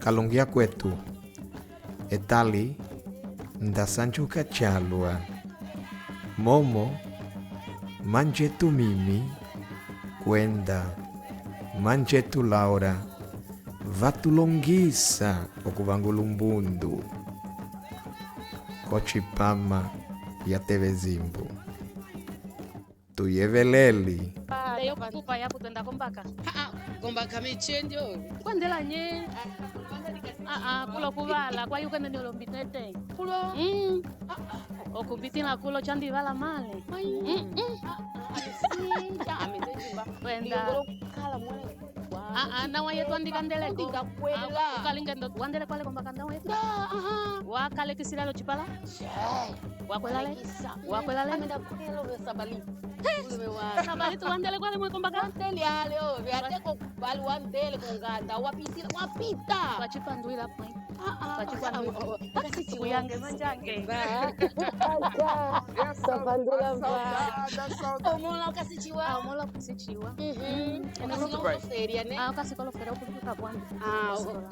Kalungi akuetu, etali nda sanjuka calua, momo manjetu Mimi kuenda manjetu Laura va tu longisa oku vangula umbundu kocipama ya TV Zimbu. Tu yeveleli. Ndeyo kukupa yapo twenda kombaka. Ah, kombaka michenjo. Kwendela nye? Ah ah, kulo kuvala kwayukene ni olombitete. Kulo. Mm. Okupitila kulo chandivala male. Mm -mm. Kwenda. Ah ah, nawa yetu andika ndeleko. Ndikakwela. Ah, Ukalinga ndo wandele kwale kombaka ndawa yetu. Aha. Wakalekisila chipala? Wakwelale? Wakwelale? Amenda kwelo vya sabali. Ulume wa. Sabali tu wandele kwale mwe kombaka? Wandele ale vyateko bali wandele konganda wapitila wapita. Wachipanduila pwe. Ah ah. Wachipanduila. Akasichiwa. Uyange manjange. Sapandula A saudade, a saudade. Omola ukasichiwa. Ah, omola kusichiwa. Mhm. Ukasichiwa feria ne. Ah, ukasikolo fera ukuluka bwangu. Ah, Ukasikola.